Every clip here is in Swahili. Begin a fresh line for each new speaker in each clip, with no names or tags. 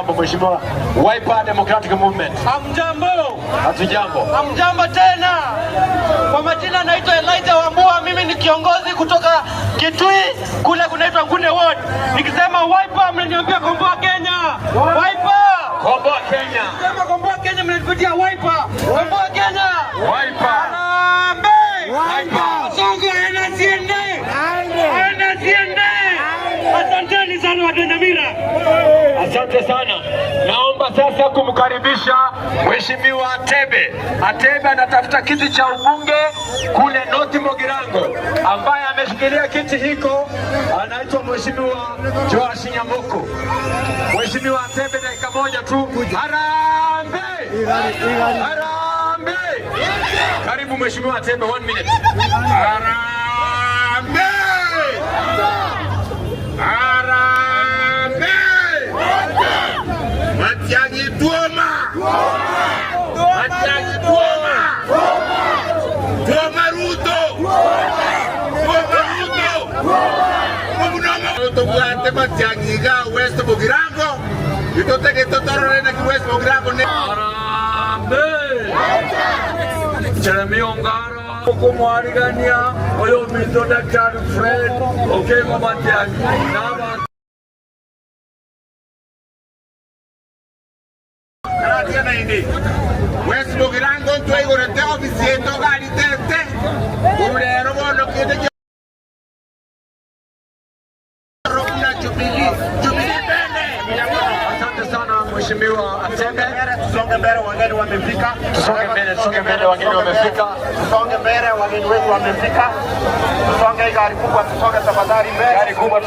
Mheshimiwa Wiper Democratic Movement.
Hamjambo.
Hatujambo.
Hamjambo tena. Kwa majina naitwa Elijah Wambua, mimi ni kiongozi kutoka Kitui kule kunaitwa Ngune Ward. Nikisema Wiper mnaniambia komboa Kenya. Wiper!
Komboa Kenya.
Nikisema komboa Kenya mnanipatia Wiper. Komboa Kenya.
Wiper.
Harambee!
Wiper.
Sonko aende asiende? Aende asiende? Asanteni sana watu wa Nyamira.
Asante sana. Naomba sasa kumkaribisha Mheshimiwa Atebe. Atebe anatafuta kiti cha ubunge kule North Mugirango, ambaye ameshikilia kiti hiko anaitwa Mheshimiwa Joash Nyamoko. Mheshimiwa Atebe, dakika moja tu. Harambee! Harambee! Karibu Mheshimiwa Atebe, one minute.
Harambee! Harambee! Matiang'i tuoma! Matiang'i tuoma! Tuoma Ruto! Tuoma Ruto! Omunomo tobwate Matiang'i ga West Mugirango itotege totorore na ki West Mugirango ne
Harambee! Jeremy Ongara kumwarigania oyo mito Daktari Fred Okengo Matiang'i naba
Karatia na indi West Mugirango ntwaigorete ofisi yetu garitete urero bono kinde na Jubilee Jubilee mbele.
Asante sana Mheshimiwa Atebe.
Tusonge mbele, wageni wamefika.
Tusonge mbele, wageni wamefika.
Tusonge mbele, wageni wetu wamefika. Tusonge gari kubwa, tusonge tafadhali mbele.
Gari kubwa.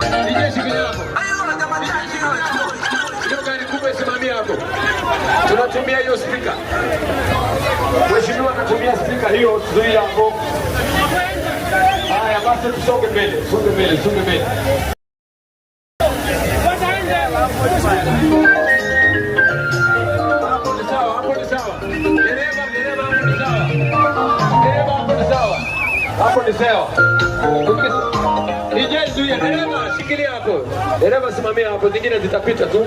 DJ, shikilia hapo. Hiyo gari kubwa isimamie hapo. Tunatumia hiyo spika. Mheshimiwa anatumia spika hiyo, zuia hapo. Haya basi tusonge mbele, tusonge mbele, tusonge mbele. Hapo ni sawa, hapo ni sawa. Dereva, dereva, hapo ni sawa. Dereva, hapo ni sawa. Hapo ni sawa. DJ zuia, dereva shikilia hapo. Dereva simamia hapo, zingine zitapita tu.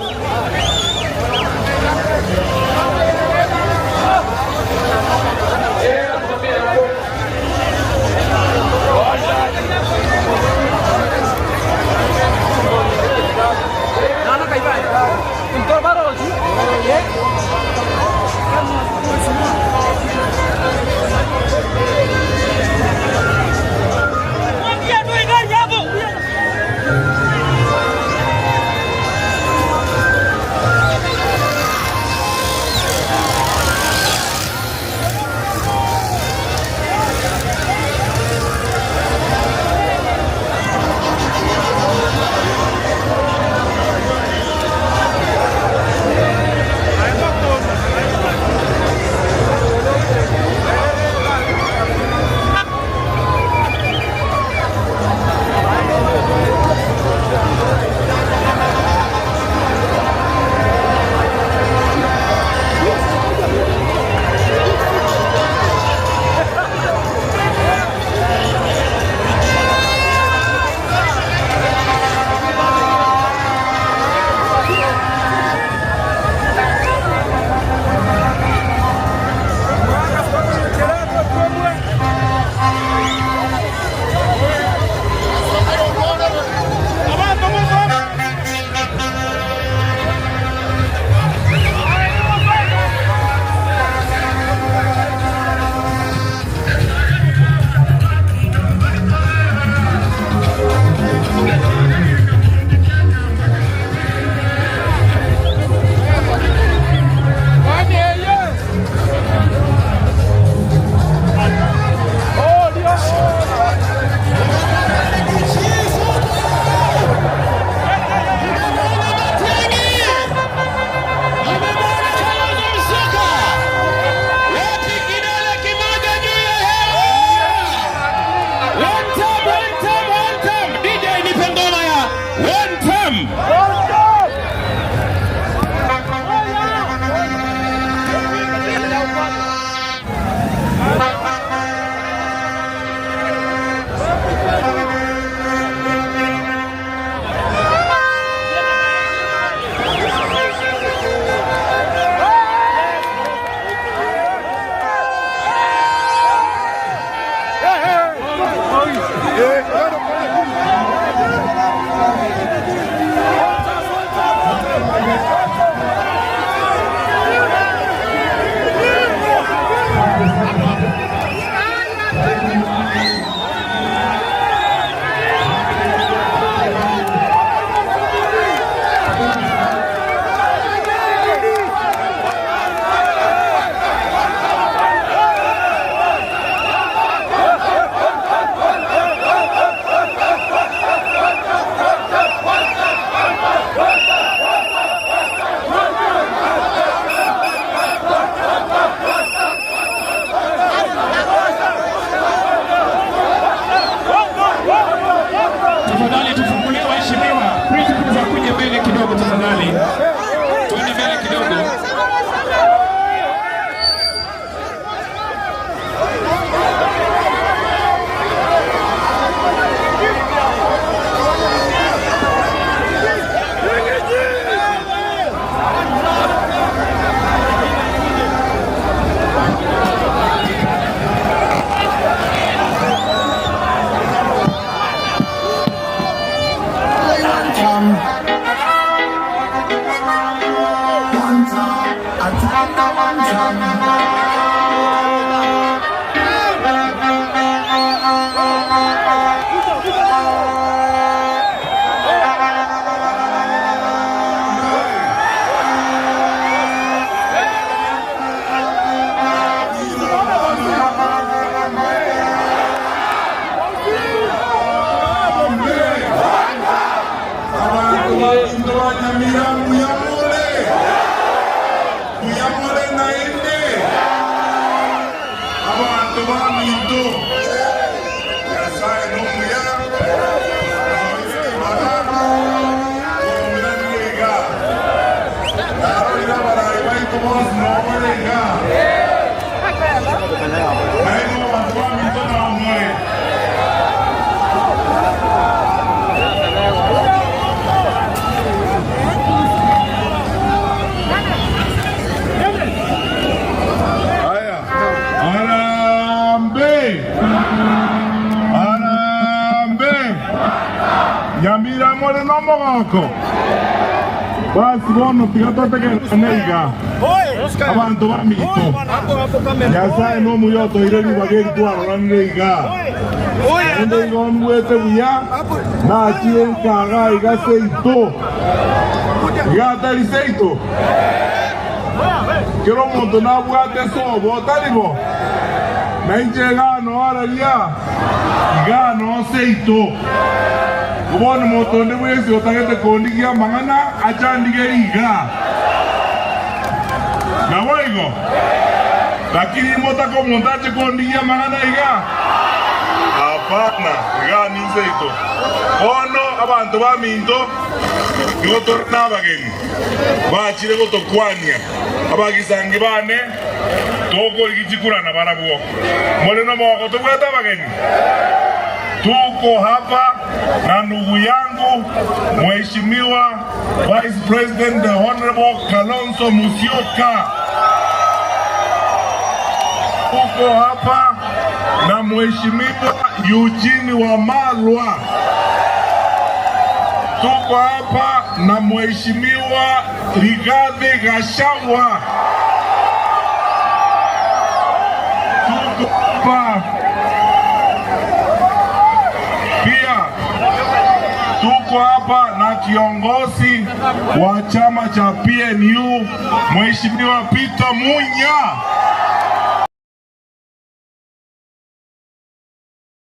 Dereva simamia hapo.
Haya, harambee! Harambee! Nyamira more no mogoko basi bono tiga totegerane iga abanto ba mito Nyasaye no muya otoire ribaga eri twaroranire iga ende igo mbwete buya nachire nkaga iga seito iga atari seito kero omonto nabwate sobo otaribo nainche igano araria igano seito obona omonto onde bwensi otagete kondigia amang'ana achandige iga nabo igo lakini motaka omonto ache kondigia amang'ana iga hapana iga ni seito bono abanto ba minto igo tore na abageni bachire gotokwania abagisangi bane tokorigichikurana barabwo more no mogoko tobwate abageni. Tuko hapa na ndugu yangu Mheshimiwa Vice President the Honorable Kalonzo Musyoka. Tuko hapa na Mheshimiwa Eugene Wamalwa. Tuko hapa na Mheshimiwa Rigathi Gachagua. Tuko hapa pia, tuko hapa na kiongozi wa chama cha PNU Mheshimiwa Peter Munya.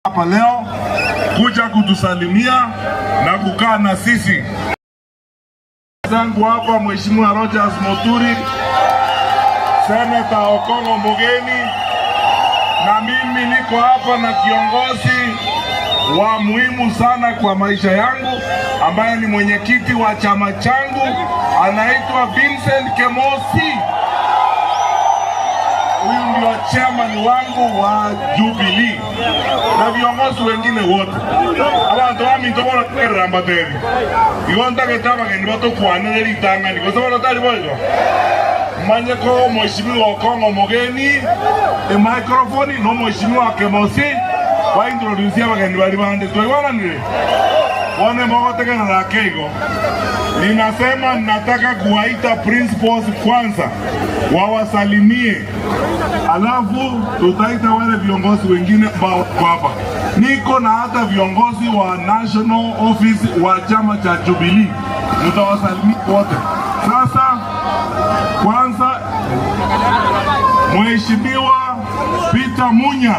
Hapa leo kuja kutusalimia na kukaa na sisi. Zangu hapa Mheshimiwa Rogers Moturi, Senator Okongo Mugeni, na mimi niko hapa na kiongozi wa muhimu sana kwa maisha yangu ambaye ni mwenyekiti wa chama changu, anaitwa Vincent Kemosi. Huyu ndio chairman wangu wa Jubilee na viongozi wengine wote. Abantu baminto bono tegerera mbatebi igo ntagete abageni batokwanere ritang'ani gose bono tari boigo manye ko Mheshimiwa Okongo Mugeni emicrophone no Mheshimiwa Kemosi baintroduce abageni bari bande twaigwananire bone mogotegerera ake igo. Ninasema nataka kuwaita principals kwanza wawasalimie, alafu tutaita wale viongozi wengine ambao wako hapa. Niko na hata viongozi wa national office wa chama cha Jubilee, mtawasalimia wote. Sasa kwanza Mheshimiwa Peter Munya.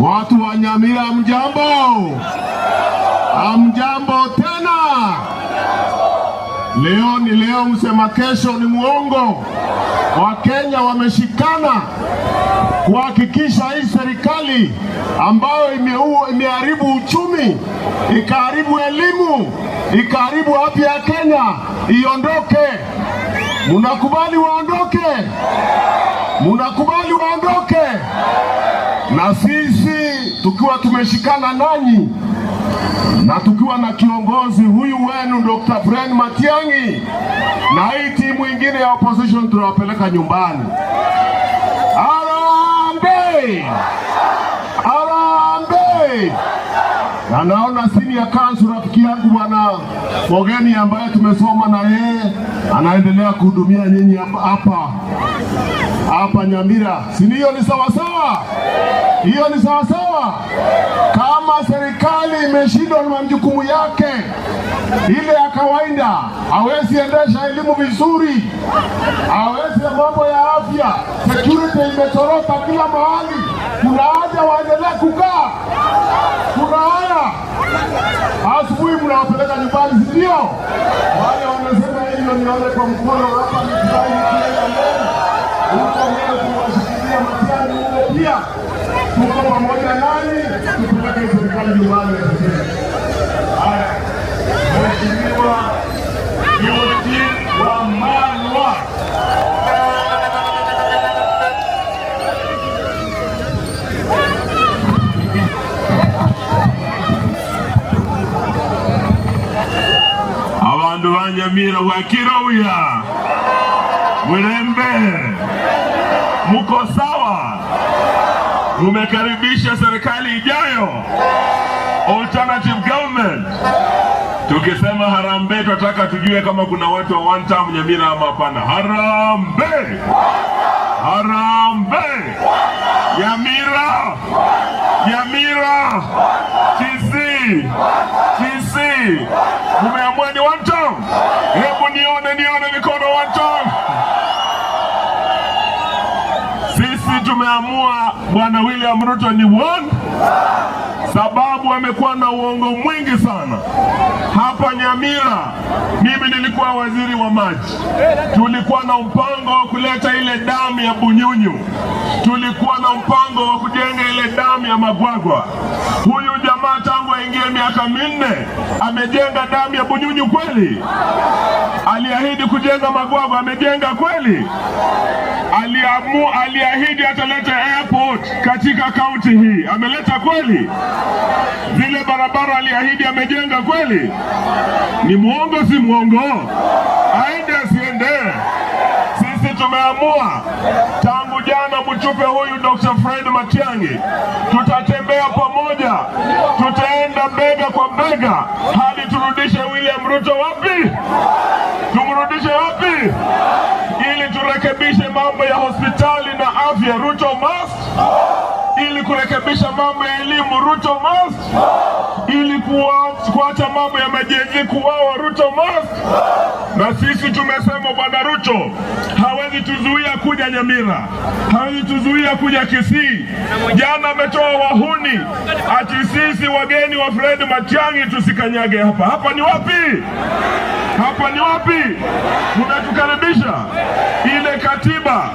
Watu wa Nyamira mjambo? Hamjambo tena. Leo ni leo, msema kesho ni muongo. Wakenya wameshikana kuhakikisha hii serikali ambayo imeharibu uchumi, ikaharibu elimu, ikaharibu afya ya Kenya iondoke. Munakubali waondoke? Munakubali waondoke? Na sisi tukiwa tumeshikana nanyi na tukiwa na kiongozi huyu wenu Dr. Fred Matiang'i na hii timu ingine ya opposition tunawapeleka nyumbani. Harambee! Harambee! Na naona senior counsel rafiki yangu Bwana Mogeni ambaye tumesoma na yeye anaendelea kuhudumia nyinyi hapa hapa hapa Nyamira, si hiyo ni sawasawa? Hiyo ni sawasawa. Kama serikali imeshindwa na majukumu yake ile ya kawaida, hawezi endesha elimu vizuri, hawezi mambo ya afya, security imetoroka kila mahali, kuna haja waendelee kukaa? Kuna haya asubuhi mnawapeleka nyumbani, si ndio? Wale wanasema hivyo, nione kwa mkono hapa, nifurahi nikienda mbele huko mbele, tunawashikilia Matiang'i huko pia, tuko pamoja nanyi, tupeleke serikali nyumbani.
Haya, Mheshimiwa Eugene Wamalwa. Abandu ba Nyamira bwakirauya Mwilembe, muko sawa? Mumekaribisha serikali ijayo, alternative government. Tukisema harambee, tunataka tujue kama kuna watu wa one term Nyamira ama hapana. Harambee, harambee! Nyamira, Nyamira, Kisii, Kisii, mumeamua ni one term? Hebu nione, nione mikono one term. Sisi tumeamua Bwana William Ruto ni one, sababu amekuwa na uongo mwingi sana hapa Nyamira. Mimi nilikuwa waziri wa maji, tulikuwa na mpango wa kuleta ile damu ya Bunyunyu, tulikuwa na mpango wa kujenga ile damu ya Magwagwa. Huyu jamaa tangu aingie miaka 4 amejenga damu ya Bunyunyu kweli? Aliahidi kujenga Magwagwa, amejenga kweli? Aliahidi ataleta airport katika kaunti hii, ameleta kweli? Zile barabara aliahidi amejenga kweli? Ni mwongo si mwongo? Aende asiende? Sisi tumeamua tangu jana, mchupe huyu Dr. Fred Matiang'i, tutatembea pamoja, tutaenda bega kwa bega hadi turudishe William Ruto wapi? Tumrudishe wapi? Ili turekebishe mambo ya hospitali na afya, Ruto must. Ili kurekebisha mambo ya elimu, Ruto must. Ili kuacha mambo ya majenzi kuwawa, Ruto must. Na sisi tumesema Bwana Ruto hawezi tuzuia kuja Nyamira, hawezi tuzuia kuja Kisii. Jana ametoa wahuni ati sisi wageni wa Fred Matiang'i tusikanyage hapa. Hapa ni wapi? Hapa ni wapi? Mnatukaribisha? Ile katiba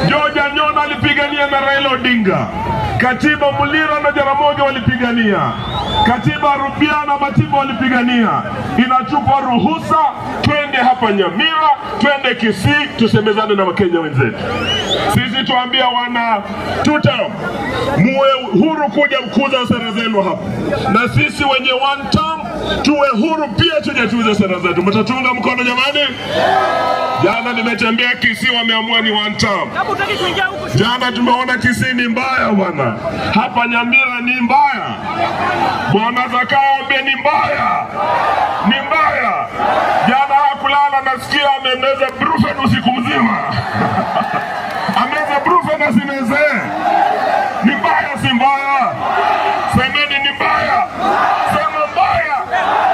George Anyona alipigania na Raila Odinga, katiba Muliro na Jaramogi walipigania, katiba Rubia na Matiba walipigania. Inatupa ruhusa twende hapa Nyamira, twende Kisii, tusemezane na Wakenya wenzetu. Sisi tuambia wana two term, muwe huru kuja kuuza sera zenu hapa, na sisi wenye one term tuwe huru pia tuje tuuze sera zetu. Mtatunga mkono jamani? Jana nimetembea Kisii, wameamua ni one term. Jana tumeona Kisii ni mbaya bwana, hapa Nyamira ni mbaya, Bwana Zakayo ambie ni mbaya, ni mbaya. Jana hakulala, nasikia amemeza Brufen usiku mzima ameza Brufen asimeze. Ni mbaya, si mbaya? Semeni ni mbaya, sema mbaya,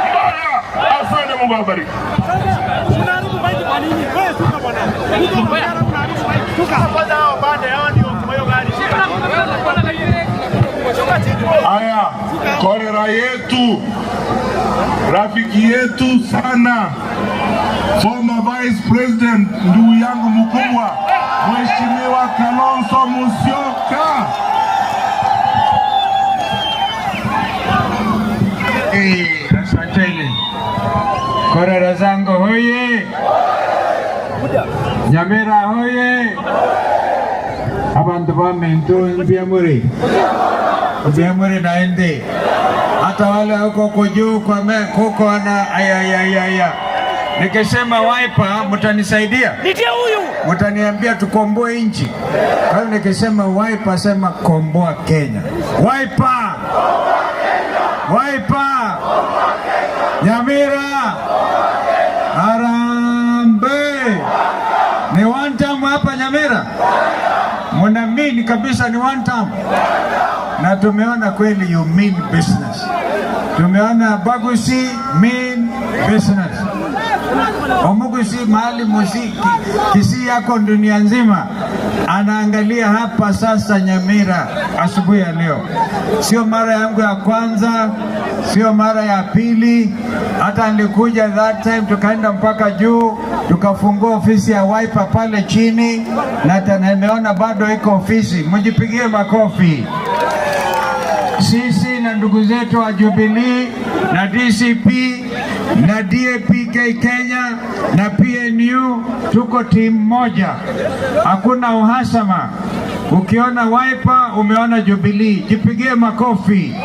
mbaya. Asante, Mungu awabariki.
Unaharibu maiti kwa nini? Wewe shuka bwana. Unaharibu maiti. Shuka. Kwanza hao pande hao ndio kwa hiyo gari. Shuka chini.
Haya, korera yetu, rafiki yetu sana, former vice president, ndugu yangu mkubwa, Mheshimiwa Kalonzo Musyoka.
Asanteni. Korera zangu hoye! Nyamira hoye! Abantu bamintu mbyamuri mbyamuri naende hata wale huko juu kwa kuko na ayayayaya. Nikisema Wiper mtanisaidia?
Nitie huyu.
Mtaniambia tukomboe nchi. Kwa hiyo nikisema Wiper sema komboa Kenya. Wiper! Wiper! Nyamira! Harambee! Ni one time hapa Nyamira? Muna mean kabisa ni one time. Na tumeona kweli you mean business. Tumeona Bagusi mean business. Omugusi mahali musiki Kisii yako dunia nzima anaangalia hapa sasa Nyamira asubuhi ya leo. Sio mara yangu ya kwanza, sio mara ya pili. Hata nilikuja that time tukaenda mpaka juu tukafungua ofisi ya Wiper pale chini, na tena nimeona bado iko ofisi. Mjipigie makofi. Sisi na ndugu zetu wa Jubilee na DCP na DAPK Kenya na PNU tuko timu moja, hakuna uhasama. Ukiona Wiper umeona Jubilee, jipigie makofi.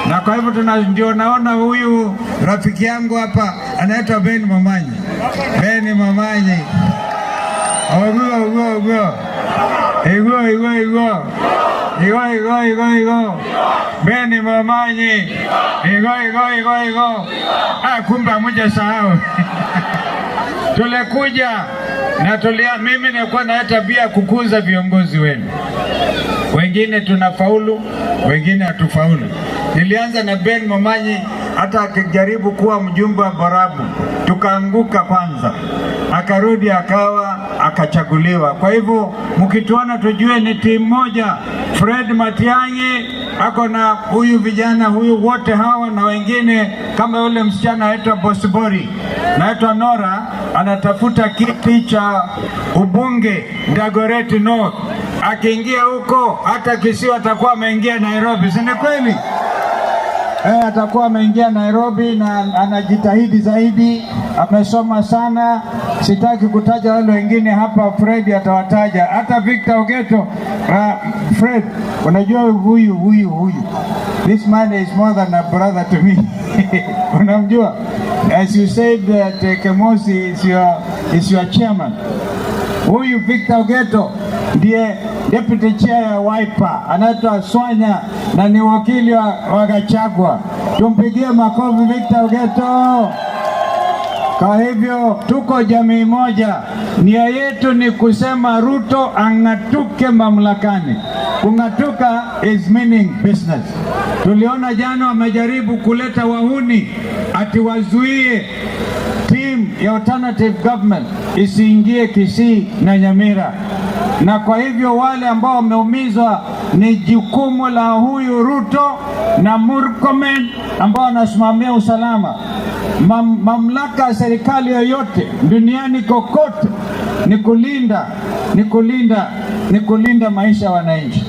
Na kwa hivyo tuna ndio naona huyu rafiki yangu hapa anaitwa Ben Momanyi. Ben Momanyi, ogo ogo ogo, igo igo igo igo igo igo igo, Ben Momanyi, igo igo igo igo. Ah, kumbe hamjasahau. Tulikuja na tulia, mimi nilikuwa na tabia kukuza viongozi wenu, wengine tunafaulu, wengine hatufaulu. Nilianza na Ben Momanyi, hata akijaribu kuwa mjumbe wa Borabu tukaanguka kwanza, akarudi akawa akachaguliwa. Kwa hivyo mkituona tujue ni timu moja. Fred Matiang'i ako na huyu vijana huyu wote hawa na wengine kama yule msichana anaitwa Bosibori, naitwa Nora, anatafuta kiti cha ubunge Dagoretti North. Akiingia huko hata Kisii atakuwa ameingia Nairobi, si ni kweli? Atakuwa ameingia Nairobi na anajitahidi zaidi, amesoma sana. Sitaki kutaja wale wengine hapa, Fred atawataja, hata Victor Ogeto. Fred, unajua huyu huyu huyu, this man is more than a brother to me. Unamjua? As you said that Kemosi is your chairman. Huyu Victor Ogeto ndiye deputy chair ya Wiper, anaitwa Swanya na ni wakili wa Gachagua. Tumpigie makofi Victor Ogeto. Kwa hivyo tuko jamii moja, nia yetu ni kusema Ruto ang'atuke mamlakani. Kung'atuka is meaning business. Tuliona jana wamejaribu kuleta wahuni ati wazuie team ya alternative government isiingie Kisii na Nyamira, na kwa hivyo wale ambao wameumizwa ni jukumu la huyu Ruto na Murkomen ambao wanasimamia usalama. Mamlaka ya serikali yoyote duniani kokote ni kulinda, ni kulinda, ni kulinda maisha ya wananchi.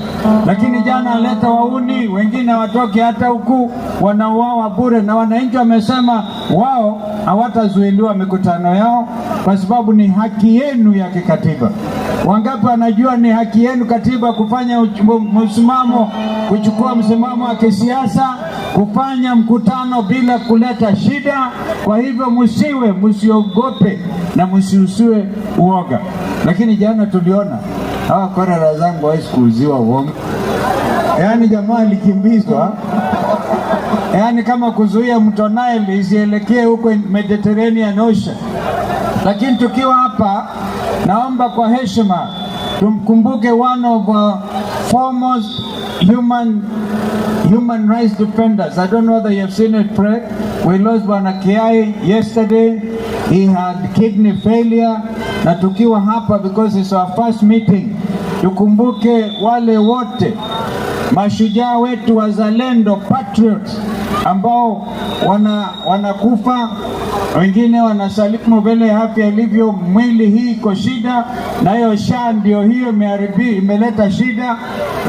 Lakini jana aleta wahuni wengine hawatoki hata huku, wanauawa bure, na wananchi wamesema wao hawatazuiliwa mikutano yao kwa sababu ni haki yenu ya kikatiba. Wangapi wanajua ni haki yenu katiba kufanya msimamo, kuchukua msimamo wa kisiasa, kufanya mkutano bila kuleta shida? Kwa hivyo msiwe, msiogope na msiusiwe uoga. Lakini jana tuliona hawa korera zangu hawezi kuuziwa uongo. Yaani jamaa alikimbizwa, yaani kama kuzuia mto Nile isielekee huko Mediterranean Ocean. Lakini tukiwa hapa, naomba kwa heshima tumkumbuke one of our foremost human rights defenders. I don't know whether you have seen it, Fred. We lost Bwana Kiai yesterday. He had kidney failure. Na tukiwa hapa, because it's our first meeting, tukumbuke wale wote mashujaa wetu wazalendo, patriots ambao wanakufa, wengine wanasalimu vile afya ilivyo, mwili hii iko shida, na hiyo SHA ndio hiyo imeharibi, imeleta shida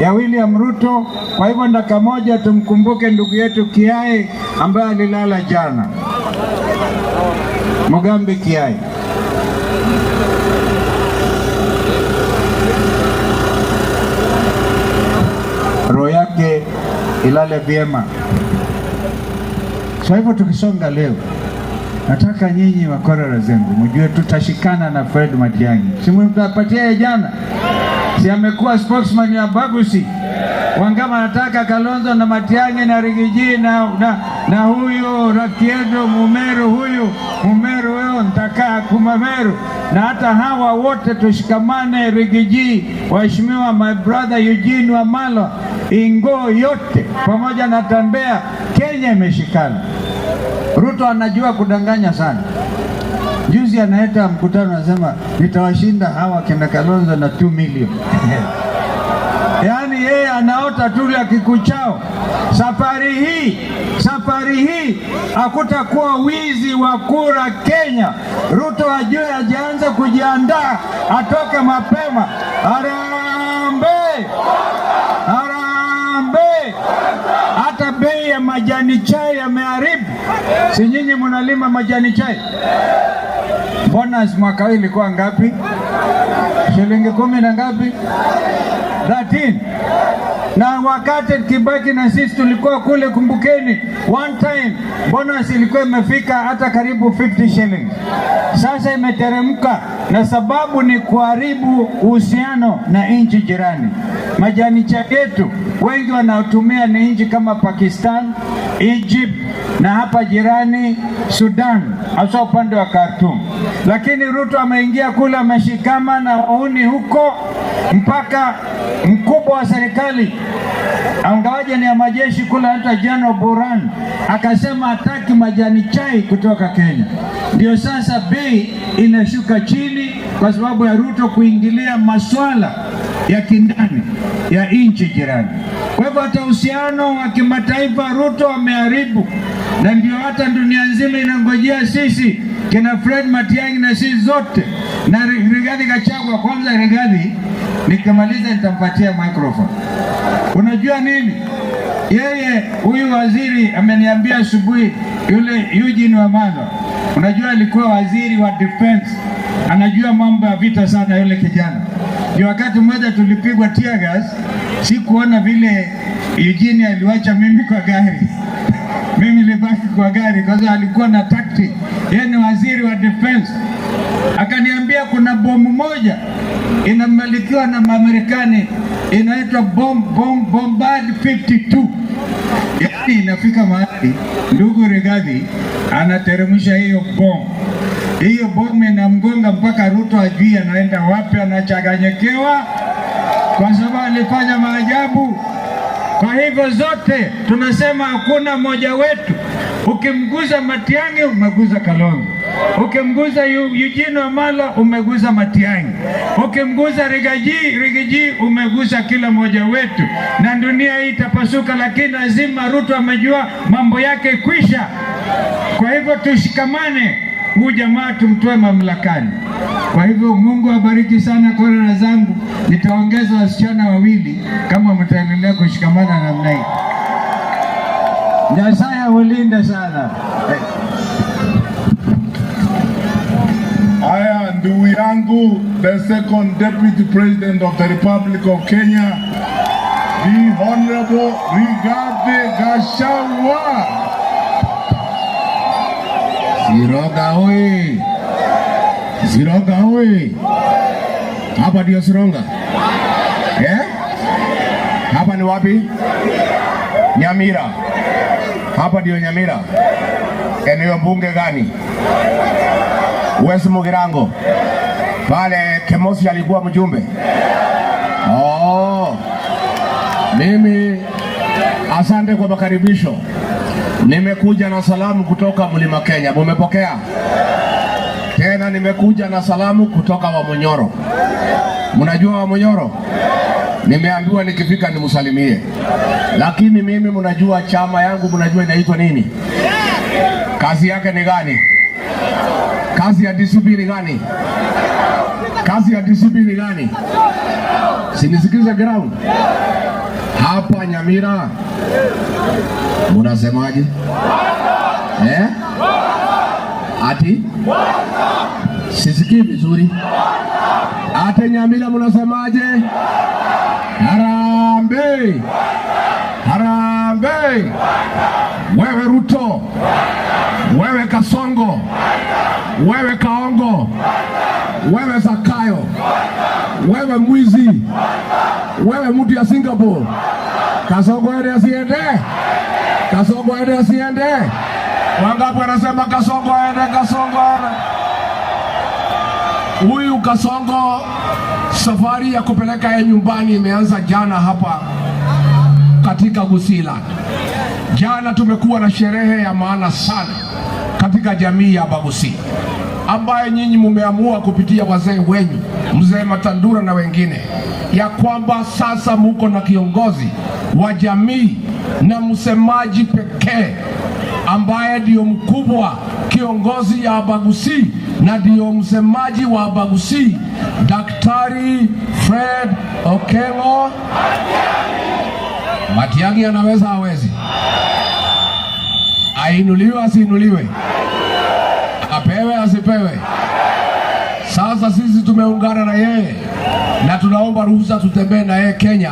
ya William Ruto. Kwa hivyo dakika moja tumkumbuke ndugu yetu Kiai ambaye alilala jana, Mugambi Kiai. Roho yake ilale vyema. So hivyo tukisonga leo, Nataka nyinyi wakorora zengu mjue tutashikana na Fred Matiang'i. Si mtapatia jana? Si amekuwa spokesman ya Bagusi? Wangama anataka Kalonzo na Matiang'i na Riggy G na huyu Rakiedo Mumeru, huyu Mumeru wewe nitakaa kumameru, na hata hawa wote tushikamane. Riggy G, waheshimiwa, my brother Eugene Wamalwa, Ingo yote pamoja na Tembea, Kenya imeshikana. Ruto anajua kudanganya sana. Juzi anaeta mkutano anasema nitawashinda hawa kina Kalonzo na 2 million. Yaani yeye anaota tu ya kikuchao. Safari hii hakutakuwa wizi wa kura Kenya. Ruto ajue, ajaanza kujiandaa, atoke mapema. Harambee! Harambee! Hata bei ya majani chai yameharibu. Si nyinyi mnalima majani chai? Bonus mwaka huu ilikuwa ngapi? Shilingi 10 na ngapi? 13. Na wakati Kibaki na sisi tulikuwa kule, kumbukeni, one time bonus ilikuwa imefika hata karibu 50 shillings. Sasa imeteremka, na sababu ni kuharibu uhusiano na nchi jirani. Majani chai yetu wengi wanaotumia ni nchi kama Pakistan, Egypt na hapa jirani Sudan, hasa upande wa Khartoum. Lakini Ruto ameingia kule, ameshikama na wauni huko mpaka mkubwa wa serikali angawaje ni ya majeshi kule, hata General Burhan akasema hataki majani chai kutoka Kenya. Ndio sasa bei inashuka chini kwa sababu ya Ruto kuingilia maswala ya kindani ya nchi jirani. Kwa hivyo hata uhusiano wa kimataifa Ruto ameharibu, na ndio hata dunia nzima inangojea sisi kina Fred Matiang'i na sisi zote na Rigathi Gachagua. Kwanza Rigathi, nikimaliza nitampatia microphone. Unajua nini? Yeye huyu waziri ameniambia asubuhi, yule Eugene Wamalwa, unajua alikuwa waziri wa defense, anajua mambo ya vita sana yule kijana. Ni wakati mmoja tulipigwa tear gas, sikuona vile Eugene aliwacha mimi kwa gari mimi nilibaki kwa gari kwa sababu alikuwa na tactic. Yeye ni waziri wa defense, akaniambia kuna bomu moja inamilikiwa na Marekani inaitwa Bombard 52. Yaani inafika mahali ndugu Rigathi anateremsha hiyo bomu, hiyo bomu inamgonga mpaka Ruto ajui anaenda wapi, anachanganyikiwa kwa sababu alifanya maajabu. Kwa hivyo zote tunasema hakuna mmoja wetu. Ukimguza Matiang'i umeguza Kalonzo, ukimguza Eugene Wamalwa umeguza Matiang'i, ukimguza Riggy G umeguza kila mmoja wetu, na dunia hii itapasuka, lakini lazima Ruto amejua mambo yake kwisha. Kwa hivyo tushikamane, huyu jamaa tumtoe mamlakani. Kwa hivyo Mungu abariki sana korera zangu, nitaongeza wasichana wawili kama mtaendelea kushikamana namna hii. Nyasaye awalinde sana.
Haya, ndugu yangu, the second deputy president of the Republic of Kenya, the Honorable Rigathi Gachagua.
Sironga oi! Sironga oi! Hapa ndio Sironga eh? Hapa ni wapi? Nyamira. Hapa ndio Nyamira. Eneo bunge gani? West Mugirango. Pale Kemosi alikuwa mjumbe. Oh. Mimi asante kwa makaribisho. Nimekuja na salamu kutoka Mlima Kenya. Mumepokea? Tena nimekuja na salamu kutoka Wamunyoro. Mnajua Wamunyoro? Nimeambiwa nikifika nimsalimie. Lakini mimi mnajua chama yangu, mnajua inaitwa nini? Kazi yake ni gani? Kazi ya DCP ni gani? Kazi ya DCP ni gani? Sinisikize ground. Hapa Nyamira munasemaje? Eh? Ati? Sisikii vizuri. Ate Nyamira munasemaje? Harambee! Harambee! Wewe Ruto, Wewe Kasongo, wewe Kaongo, wewe Zakayo, wewe mwizi, wewe mtu ya Singapore. Kasongo aende asiende? Kasongo aende asiende? Wangapi wanasema Kasongo aende? Kasongo aende? Huyu Kasongo, safari ya kupeleka yeye nyumbani imeanza jana hapa katika Gusiiland. Jana tumekuwa na sherehe ya maana sana katika jamii ya Bagusi ambaye nyinyi mumeamua kupitia wazee wenyu, mzee Matandura na wengine, ya kwamba sasa muko na kiongozi wa jamii na msemaji pekee ambaye ndio mkubwa kiongozi ya Abagusi na ndio msemaji wa Abagusi, Daktari Fred Okengo Matiang'i. Anaweza hawezi? Ainuliwe asiinuliwe? Apewe asipewe? Sasa sisi tumeungana na yeye na tunaomba ruhusa tutembee na yeye Kenya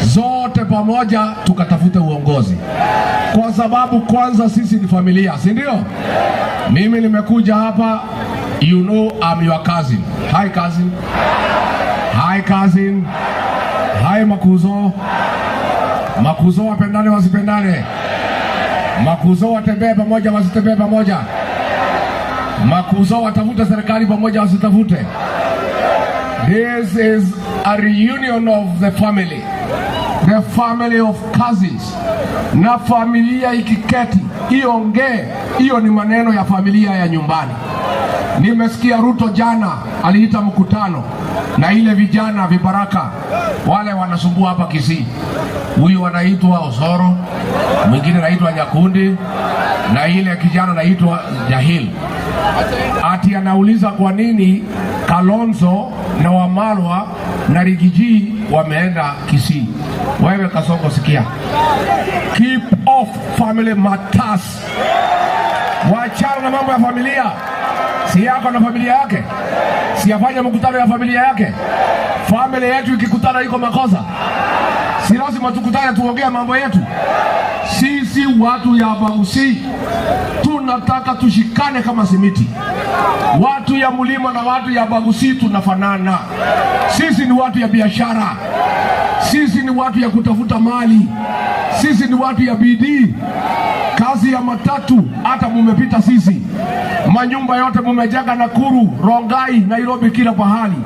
zote pamoja, tukatafute uongozi, kwa sababu kwanza sisi ni familia, si ndio? Mimi nimekuja hapa, you know I'm your cousin. Hi cousin. Hi cousin. Hi makuzo. Makuzo wapendane wasipendane? Makuzo watembee pamoja wasitembee pamoja? Makuzo watafute serikali pamoja wasitafute? This is a reunion of the family, the family of cousins. Na familia ikiketi iongee, hiyo ni maneno ya familia ya nyumbani. Nimesikia Ruto jana aliita mkutano na ile vijana vibaraka wale wanasumbua hapa Kisii. Huyu anaitwa Osoro, mwingine anaitwa Nyakundi na ile kijana anaitwa Jahil. Ati anauliza kwa nini Kalonzo na Wamalwa na Riggy G wameenda Kisii. Wewe Kasongo, sikia, keep off family matters. Wachana na mambo ya familia. Si yako na familia yake, si afanye mkutano ya familia yake. Familia yetu ikikutana iko makosa? Si lazima tukutane tuongee mambo yetu? Sisi watu ya Bagusi tunataka tushikane kama simiti. Watu ya mlima na watu ya Bagusi tunafanana. Sisi ni watu ya biashara, sisi ni watu ya kutafuta mali, sisi ni watu ya bidii. Kazi ya matatu hata mumepita sisi, manyumba yote mumejenga Nakuru, Rongai, Nairobi, kila pahali.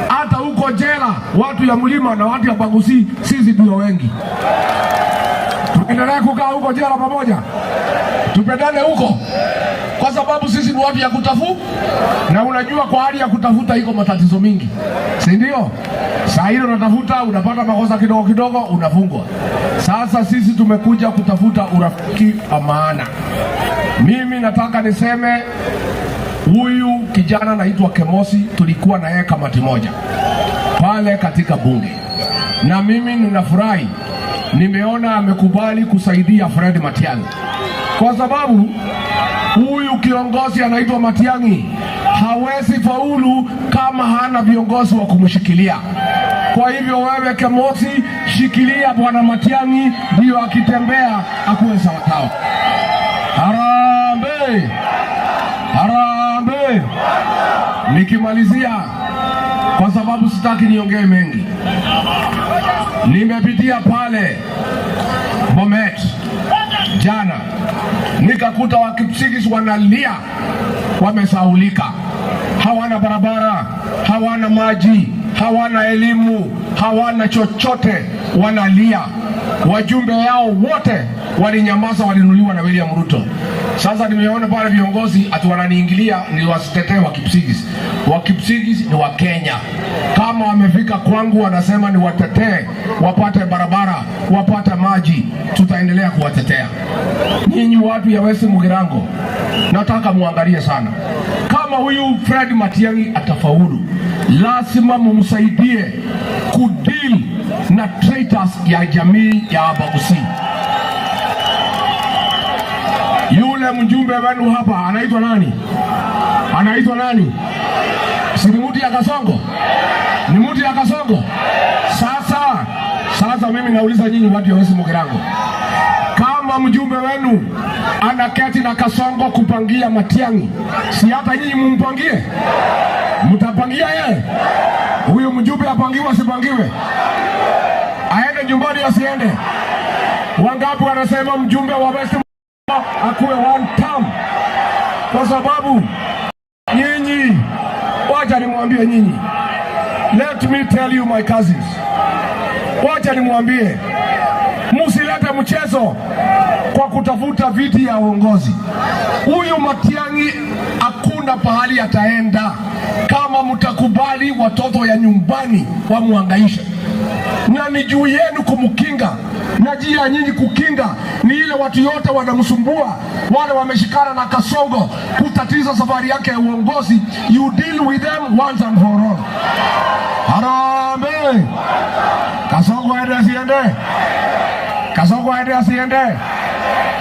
Hata huko jela watu ya mlima na watu ya Bagusi sisi ndio wengi. Tuendelee kukaa huko jela pamoja, tupendane huko, kwa sababu sisi ni watu ya kutafuta, na unajua kwa hali ya kutafuta iko matatizo mingi, si ndio? Saa hilo unatafuta unapata makosa kidogo kidogo, unafungwa. Sasa sisi tumekuja kutafuta urafiki wa maana. Mimi nataka niseme huyu kijana anaitwa Kemosi, tulikuwa na yeye kamati moja pale katika bunge, na mimi ninafurahi nimeona amekubali kusaidia Fred Matiang'i, kwa sababu huyu kiongozi anaitwa Matiang'i hawezi faulu kama hana viongozi wa kumshikilia. Kwa hivyo wewe Kemosi, shikilia bwana Matiang'i, ndio akitembea akuwe sawasawa. Harambee! Harambee! Nikimalizia, kwa sababu sitaki niongee mengi, nimepitia pale Bomet jana, nikakuta Wakipsigis wanalia, wamesaulika, hawana barabara, hawana maji, hawana elimu, hawana chochote, wanalia. Wajumbe yao wote walinyamaza, walinunuliwa na William Ruto. Sasa nimeona pale viongozi ati wananiingilia ni wasitetee Wakipsigis. Wakipsigis ni Wakenya. Kama wamefika kwangu wanasema ni watetee, wapate barabara, wapate maji, tutaendelea kuwatetea. Nyinyi watu ya West Mugirango, nataka muangalie sana. Kama huyu Fred Matiang'i atafaulu, lazima mumsaidie kudeal na traitors ya jamii ya Abagusi. Yule mjumbe wenu hapa anaitwa nani? Anaitwa nani? Si ni mtu ya Kasongo? Ni mtu ya Kasongo? Sasa mimi nauliza nyinyi watu ya West Mugirango, kama Kama mjumbe wenu anaketi na Kasongo kupangia Matiang'i, si hata nyinyi mumpangie? Mtapangia yeye? Huyu mjumbe apangiwe asipangiwe? Aende nyumbani asiende? Wangapi wanasema mjumbe wa West akuwe one term? Kwa sababu nyinyi, wacha nimwambie nyinyi, let me tell you my cousins, wacha nimwambie, musilete mchezo kwa kutafuta viti ya uongozi. Huyu Matiang'i hakuna pahali ataenda kama mtakubali watoto ya nyumbani wamuhangaishe, na ni juu yenu kumkinga, na njia ya nyinyi kukinga ni ile watu yote wanamsumbua, wale wameshikana na Kasongo kutatiza safari yake ya uongozi. You deal with them once and for all. Harambee! Kasongo aende asiende? Kasongo aende asiende?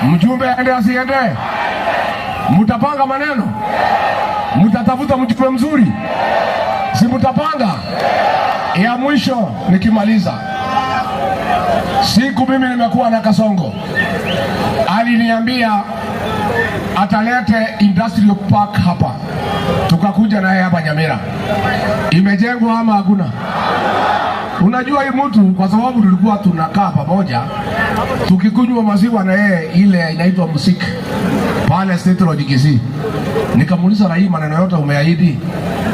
Mjumbe aende asiende? Mutapanga maneno, mutatafuta mjumbe mzuri, si mutapanga? Ya mwisho nikimaliza, siku mimi nimekuwa na Kasongo, aliniambia atalete industrial park hapa, tukakuja naye hapa Nyamira. Imejengwa ama hakuna? Unajua hii mtu, kwa sababu tulikuwa tunakaa pamoja tukikunywa maziwa na yeye, ile inaitwa musiki pale State Lodge Kisii. Nikamuuliza, na hii maneno yote umeahidi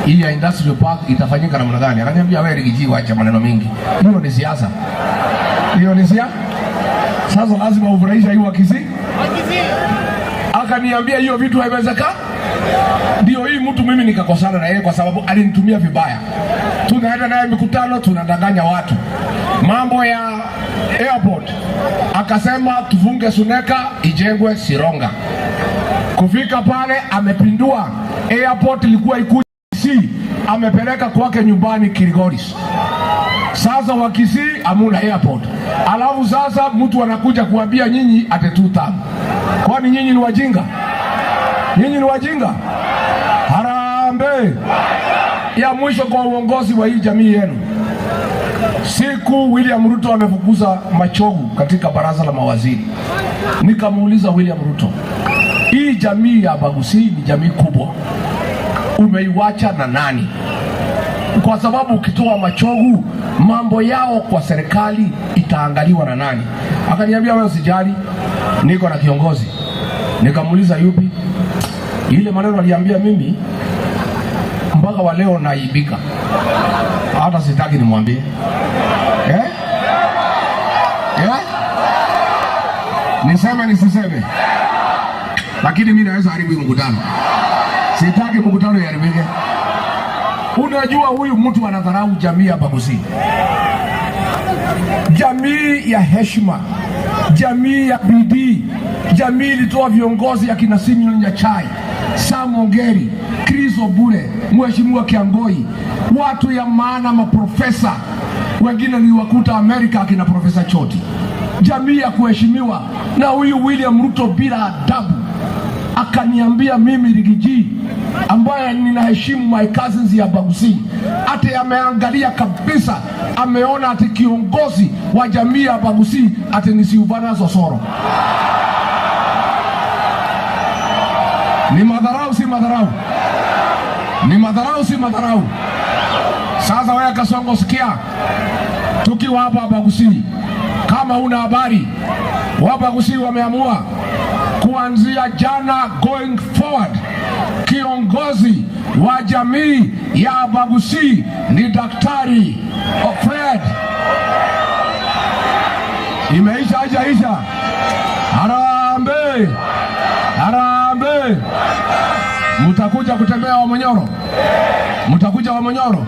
hii ya industrial park itafanyika namna gani? Akaniambia, wewe Riggy G, wacha maneno mingi, hiyo ni siasa, hiyo ni siasa. Sasa lazima ufurahisha hii wa Kisii. Akaniambia hiyo vitu haiwezekani. Ndio hii mtu mimi nikakosana na yeye kwa sababu alinitumia vibaya. Tunaenda naye mikutano, tunadanganya watu. Mambo ya airport akasema tufunge Suneka ijengwe Sironga. Kufika pale amepindua airport, ilikuwa ikuje Kisii, amepeleka kwake nyumbani Kilgoris. Sasa wa Kisii hamuna airport, alafu sasa mtu anakuja kuambia nyinyi ati two term. Kwani nyinyi ni wajinga? Nyinyi ni wajinga? Harambee! Ya mwisho kwa uongozi wa hii jamii yenu, siku William Ruto amefukuza Machogu katika baraza la mawaziri, nikamuuliza William Ruto, hii jamii ya Abagusii ni jamii kubwa, umeiwacha na nani? Kwa sababu ukitoa Machogu mambo yao kwa serikali itaangaliwa na nani? Akaniambia wewe usijali, niko na kiongozi. Nikamuuliza yupi? Ile maneno aliambia mimi mpaka wa leo naaibika, hata sitaki nimwambie eh? Eh? Niseme nisiseme? Lakini mimi naweza haribu hii mkutano, sitaki mkutano iharibike. Unajua huyu mtu anadharau jamii ya Abagusii, jamii ya heshima, jamii ya bidii, jamii ilitoa viongozi akina Simeon Nyachae, Sam Ongeri, Chris Obure, Mheshimiwa Kiangoi, watu ya maana, maprofesa wengine niliwakuta Amerika akina Profesa Choti, jamii ya kuheshimiwa. Na huyu William Ruto bila adabu akaniambia mimi Riggy G ambaye ninaheshimu my cousins ya Abagusii, ati ameangalia kabisa, ameona ati kiongozi wa jamii ya Abagusii ati ni Silvanus Osoro. Ni madharau, si madharau? Ni madharau, si madharau? Sasa wewe Kasongo, sikia, tukiwa hapa Abagusii, kama una habari, Wabagusii wameamua kuanzia jana going forward, kiongozi wa jamii ya Abagusii ni Daktari Fred. Imeisha haijaisha? Harambee! Harambee! Mtakuja kutembea Wamunyoro? Mtakuja Wamunyoro?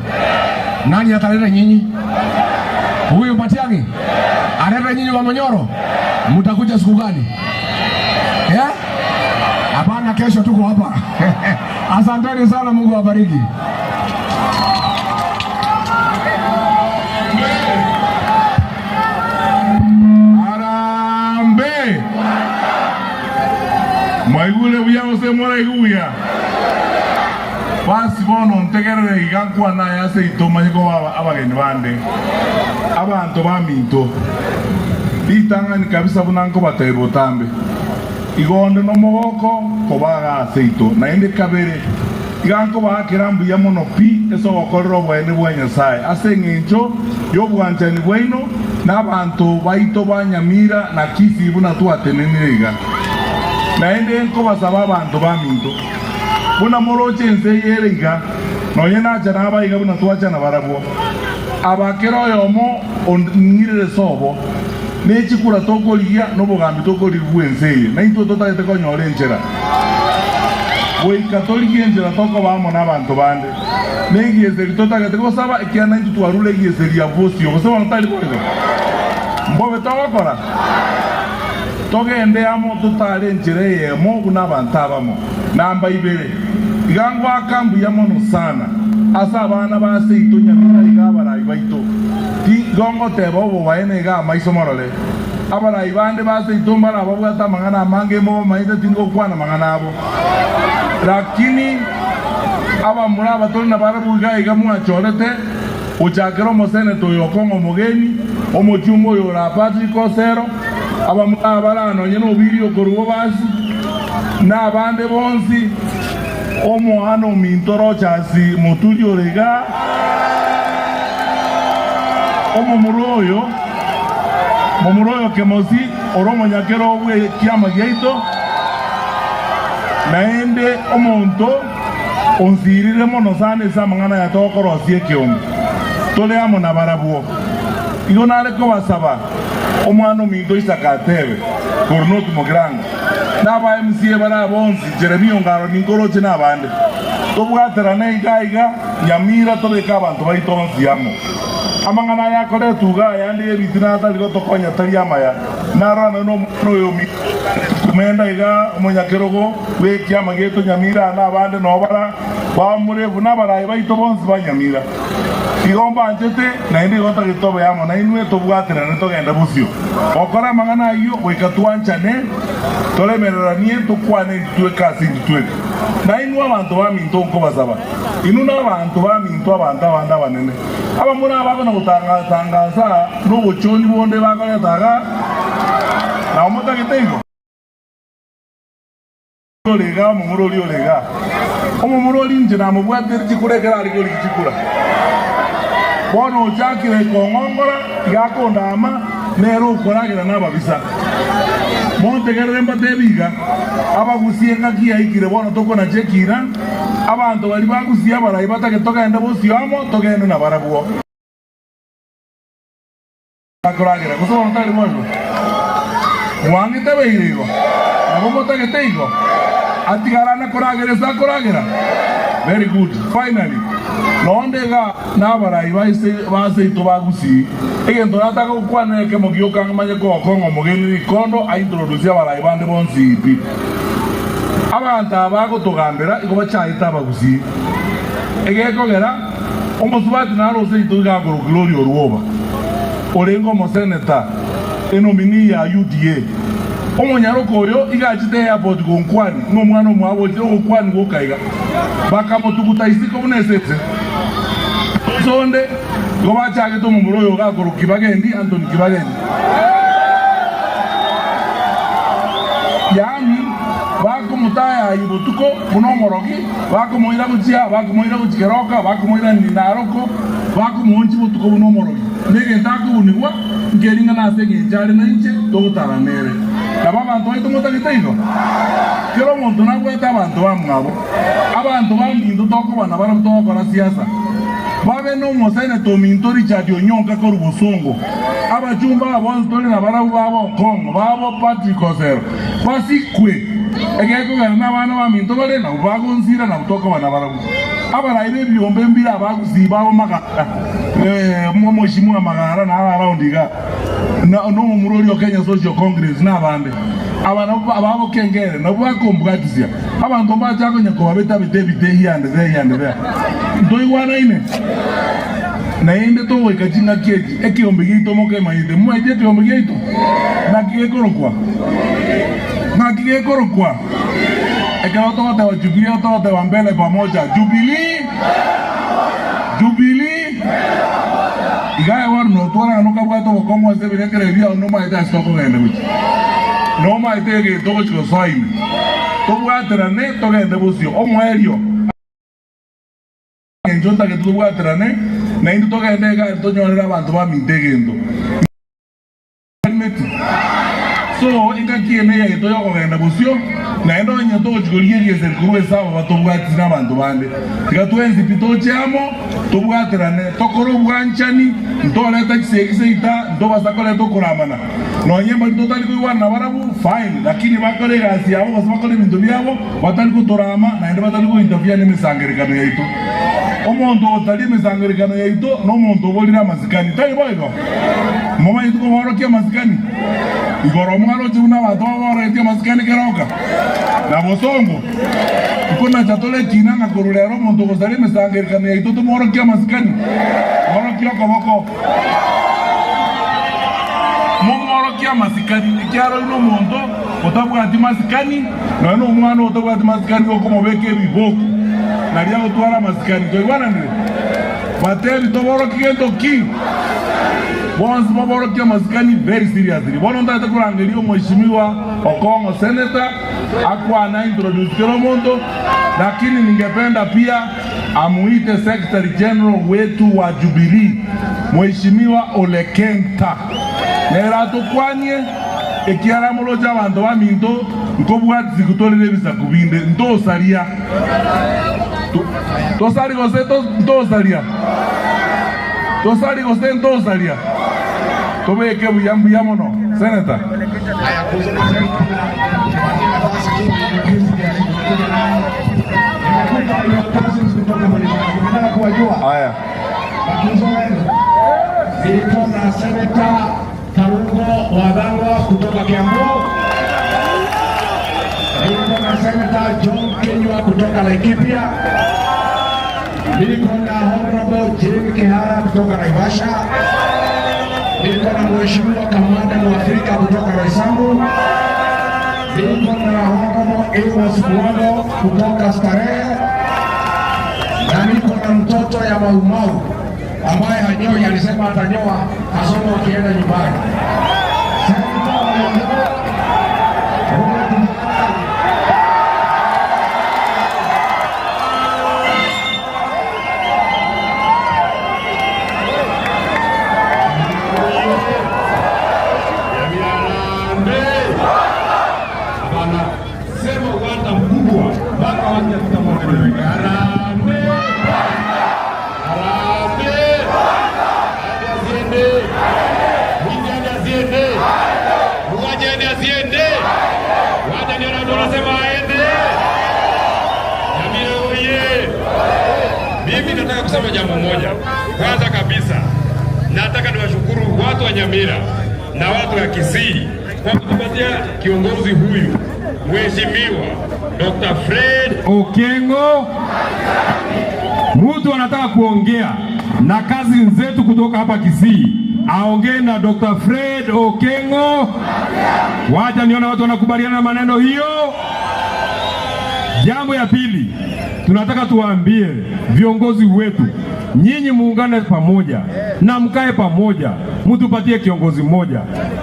Nani ataleta nyinyi? Huyu Matiang'i aleta nyinyi Wamunyoro? Mtakuja siku gani? Yeah? Hapana, kesho tuko hapa. Asanteni sana, Mungu awabariki.
Harambee! Mwaigure buya gose mwaraigu basi bono ntegerere iga nkwana yase ito manye ko abageni bande abanto baminto Litang'ani kabisa bunanko batebo tambe. Igonde no mogoko kobaga aseito naende kabere iganko bakirambu ya mono pi eso gokorero bwene bwa Nyasaye ase eng'encho y'obwanchani bwaino n'abanto baito ba Nyamira na Kisii buna twatenenire iga naende nkobasaba abanto baminto buna moroche ense yere iga nonye nacha nabaiga buna twachana barabwo abakero oyomo ng'irire sobo nechikura tokorigia nobogambi tokorigwa ense eye naintwe totagete konyora enchera goika torigie enchera tokobamo na abanto bande negieseri totagete gosaba ekiana intwe twarure egieseri ya bosio gose bono tari boigo mbobe togokora togende amo totare enchera eyemo buna abanto abamo namba ibere iga ngwaka mbuya mono sana ase abana base ito Nyamira iga abarai baito gongo tebo obo baene iga amaiso morore abarai bande base ito mbara babwata amang'ana amange mo maite tingokwana mang'ana abo lakini abamura abatori na barabu iga iga mwachorete ochakera omoseneto oyo Okong'o Mogeni omochumba oyo ora Patrick Osero abamura abarano nyene obiri okorubo basi na abande bonsi omwana ominto Rochasi Muturi ore iga omomura oyo Kemosi ore omonyakero bwe kiama giaito naende omonto onsirire mono sana ase amang'ana ya tokorosia ekiombe tore amo na barabwo igo nare kobasaba omwana ominto Isaka Atebe Kornot Mogrango naba MCA bara bonsi Jeremia Ongaro ninkoroche nabande tobwaterane iga iga Nyamira tobeka abanto baito bonsi amo amang'ana yakoretwa iga yande ebitina atari gotokonya tari amaya narana noyo kumenda iga omonyakerogo bwe kiama gieto Nyamira na abande nobara bamurebu nabarayi baito bonsi ba Nyamira igo mbanchete naende igo ntagete amo nainwe tobwaterane togende bosio okora amang'ana aywo goika twanchane toremereranie tokwane intwe ase intwe nainwe abanto baminto nkobasaba inu na abanto baminto abanto abande abanene abamura abakona gotangasa nobochoni bonde bakoretaga nabo motagete igo orega omomura oria orega omomura ori inche namobwatire chikura ekero ari korigi chikura bono ochakire kong'ongora iga akondama nere okoragera nababisa montegerere mbatebi iga abagusie ng'aki yaikire bono tokona chekira abanto bari bagusia abarai batake togende bosio amo togende na barabwo akoragera gose bono tari boigo mwang'ete beire igo nabo motagete igo atigarana koragera ase akoragera very good finally nondega nabarai base ito bagusi egento nataka gokwana ekemo gioka manye ko Okong'o Mogeni rikondo aintroduce abarai bande bonsi pi abanto abagotogambera igo bachaete abagusi egekogera omosubati narose ito iga akoro Gloria Orwoba orengo omoseneta enomini ya UDA omonyaroko oyo igachite airport gonkwani n'omwana omwabo ogokwani gokaiga bakamotuguta isiko buna esese sonde igo bachagete omomura oyo gakoro Kibagendi Anthony Kibagendi yaani bakomutaya ibutuko buna omorogi bakomoira gochia bakomoira gochikeroka bakomoira Naroko bakomoonchi botuko buna omorogi negento akobunigwa nkering'ana ase eng'encho are nainche togotaranere nabo abanto baito motagete igo kero omonto nabwate abanto bamwabo abanto baminto tokobana barabwo togokora siasa babe nomoseneto ominto Richard Onyonka korwa Bosongo abachumba abo tore na barabwo babo Okong'o babo Patrick Osero basikwe egekogera na abana baminto bare nabo bagonsira nabo tokobana barabwo abarai bebiombe mbire abagusi babo Magara mheshimiwa Magara na around iga nomomura oria Kenya Social Congress na abande abana ababo kengere nabo bakombwatisia abanto mbachakonya kobabeta bite bite here and there and there ntoigwanaine naende togoika ching'aki eki ekiombe giaito mokemanyete mmaete ekiombe giaito naki gekorokwa naki gekorokwa ekero togoteba Jubilee togoteba mbele pamoja Jubilee Jubilee igae bono notwarana Nkabwate obokong'u ase ebirengererio biao nomaete ase tokogenda gochia. Nomaete egento ogochia gosoa ime. Tobwaterane togende bosio. Omoerio. Engencho ntagete tobwaterane naintwe togende egari tonyorere abanto baminto egento. Meti. So engaki eye neyaito yokogenda bosio, naende onye togochia korigia egeseri korwa ase aba batobwatisi na abanto bande. Tiga twensi pi toche amo, tobwaterane, tokore obwanchani, ntoreta chisegi seita, ntobasa koreta okoramana. Nonye mbari totari koigwana nabarabwo, fine, lakini bakore egasi yabo gose bakore ebinto biabo batari kotorama naende batari gointerfere nemesangerekano yaito. Omonto otari emesangerekano yaito nomonto oborire amasikani, tari boigo? Momanyeti koborokia amasikani? Igoro mwaroche buna abanto baborogetie amasikani keroka na bosongo? Nkonacha tore ekina ng'a korwa rero omonto ogosaria emesangerekano yaito tomworokie amasikani? Mworokie okoboko. Momworokie amasikani, ekiagera oyio nomonto otabwati masikani, nonya nomwana otabwati masikani gokomobeka ebiboko, nario agotwara amasikani. Twaigwananire? Batebi toborokie gento ki? Bonsi baborokie amasikani very seriously. Bono ntagete korangeria omweshimiwa Okong'o senator akwane a introduce kera omonto, lakini ningependa pia amuite secretary general wetu wa Jubilee Mheshimiwa Ole Kenta nere atokwanie ekiagera moroche abanto baminto nkobwatisi tore nebisaku binde ntosaria. Tosari gose ntosaria? Tosari gose ntosaria? Tobeke buya mbuya mono. Senator.
Haya, kuzungumza tupatie nafasi kuja nayo. Nimekuta your cousins kutoka mbalimbali. Nataka kuwajua.
Haya.
Mafunzo wenu. Niko na Senator Karungo Wathangwa kutoka Kiambu. Niko na Senator John Kinyua kutoka Laikipia. Niko na Honorable Jane Kihara kutoka Naivasha. Niko na Mheshimiwa Kamanda Mwafrika kutoka Roysambu. Niko na Honorable Amos Bwando kutoka Starehe. Na niko na mtoto ya Maumau ambaye hanyoi, alisema atanyoa kasoma akienda nyumbani. Senator wa Maumau, Robert Mara.
Hapana, sema uwanda mkubwa mpaka watu tutamwona. Harambee! Harambee! Aende asiende? Mwingi aende asiende? Mwaje aende asiende? Wacha nione watu wanasema aende. Nyamira oye! Mimi nataka kusema jambo moja. Kwanza kabisa, nataka niwashukuru watu wa Nyamira na watu wa Kisii kwa kutupatia kiongozi huyu Mheshimiwa Dr. Fred
Okengo. Mtu anataka kuongea na kazi zetu kutoka hapa Kisii, aongee na Dr. Fred Okengo. Wacha nione watu wanakubaliana na maneno hiyo. Jambo ya pili, tunataka tuwaambie viongozi wetu, nyinyi muungane pamoja na mkae pamoja, mtupatie kiongozi mmoja.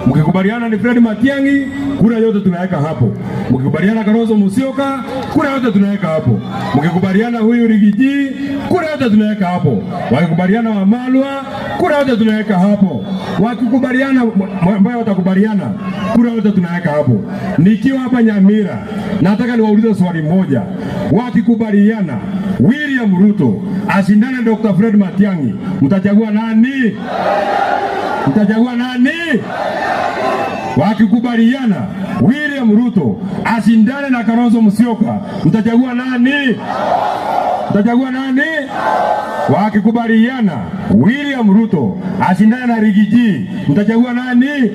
Mkikubaliana ni Fred Matiang'i, kura yote tunaweka hapo. Mkikubaliana Kalonzo Musyoka, kura yote tunaweka hapo. Mkikubaliana huyu Riggy G, kura yote tunaweka hapo. Wakikubaliana Wamalwa, kura yote tunaweka hapo. Wakikubaliana ambayo watakubaliana, kura yote tunaweka hapo. Nikiwa hapa Nyamira, nataka niwaulize swali moja. Wakikubaliana William Ruto ashindane Dr. Fred Matiang'i, mtachagua nani? Mtachagua nani? Wakikubaliana William Ruto ashindane na Kalonzo Musyoka, mtachagua nani? Mtachagua nani? Wakikubaliana William Ruto ashindane na Riggy G, mtachagua nani?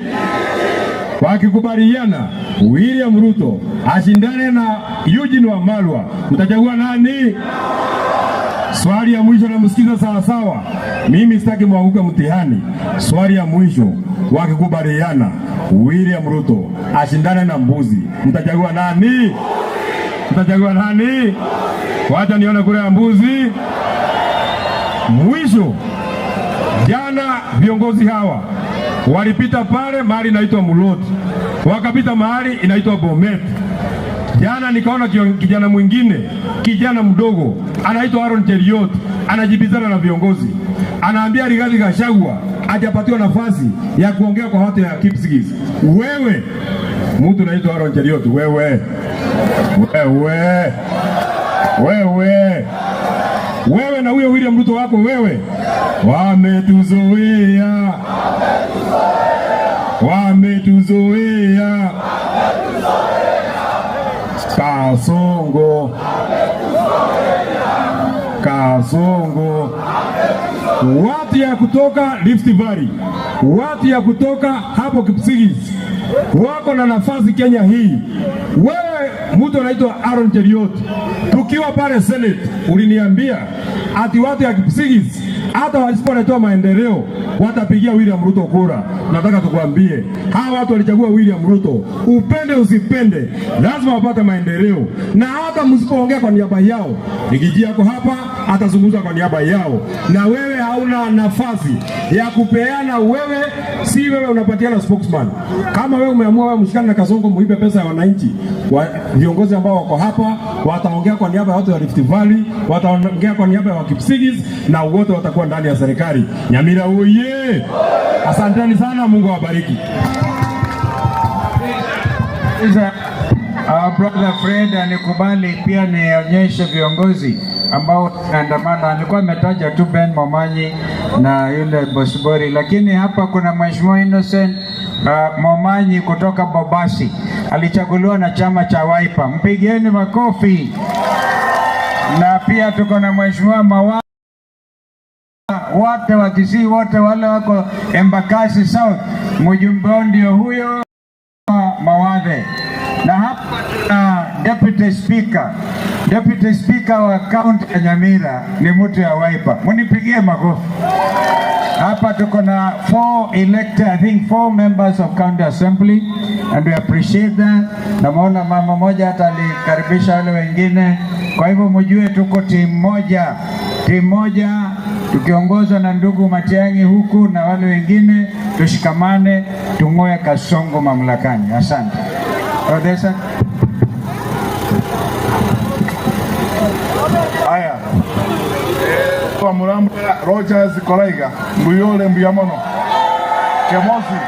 Wakikubaliana William Ruto ashindane na Eugene Wamalwa, mtachagua nani? Swali ya mwisho namsikiza sawa sawa. Mimi sitaki mwanguke mtihani. Swali ya mwisho, wakikubaliana William Ruto ashindane na mbuzi, mtachagua nani? Mtachagua nani? Wacha nione kura ya mbuzi. Mwisho, jana viongozi hawa Walipita pale mahali inaitwa Mulot, wakapita mahali inaitwa Bomet. Jana nikaona kijana mwingine, kijana mdogo anaitwa Aaron Cheruiyot, anajibizana na viongozi, anaambia Rigathi Gachagua hajapatiwa nafasi ya kuongea kwa watu ya Kipsigis. Wewe mtu unaitwa Aaron Cheruiyot, wewe wewe wewe wewe na huyo William Ruto wako wewe, wametuzoea, wametuzoea. Kasongo, Kasongo, watu ya kutoka Rift Valley, watu ya kutoka hapo Kipsigis wako na nafasi Kenya hii. Wewe mtu anaitwa Aaron Cheruiyot, tukiwa pale Senate uliniambia ati watu ya Kipsigis hata wasipoletewa maendeleo watapigia William Ruto kura. Nataka tukwambie hawa watu walichagua William Ruto, upende usipende, lazima wapate maendeleo, na hata msipoongea kwa niaba yao, Riggy G yako hapa atazungumza kwa niaba yao, na wewe hauna nafasi ya kupeana. Wewe si wewe unapatiana spokesman. Kama wewe umeamua wewe mshikane na Kasongo muibe pesa ya wananchi, viongozi ambao wako hapa wataongea kwa niaba ya watu wa Rift Valley, wataongea kwa niaba ya Wakipsigis na wote watakuwa ndani ya serikali. Nyamira oye! Asanteni sana, Mungu awabariki.
Our brother Fred anikubali pia nionyeshe viongozi ambao tunaandamana. Alikuwa ametaja tu Ben Momanyi na yule Bosibori, lakini hapa kuna Mheshimiwa Innocent Momanyi kutoka Bobasi, alichaguliwa na chama cha Wiper. Mpigieni makofi. Na pia tuko na Mheshimiwa Mawa, wote wa Kisii, wote wale wako Embakasi South, mjumbe wao ndio huyo Mawathe. Na hapa tuna deputy speaker. Deputy speaker wa county ya Nyamira ni mtu ya Wiper. Munipigie makofi. Hapa tuko na four elected, I think four members of county assembly, and we appreciate that. Namuona mama moja hata alikaribisha wale wengine. Kwa hivyo mjue tuko timu moja, timu moja tukiongozwa na ndugu Matiang'i huku na wale wengine, tushikamane, tung'oe Kasongo mamlakani. Asante. Odessa.
Haya. Kwa Murambo Rogers Koraiga, Mbuyole Mbuyamono. Kemosi.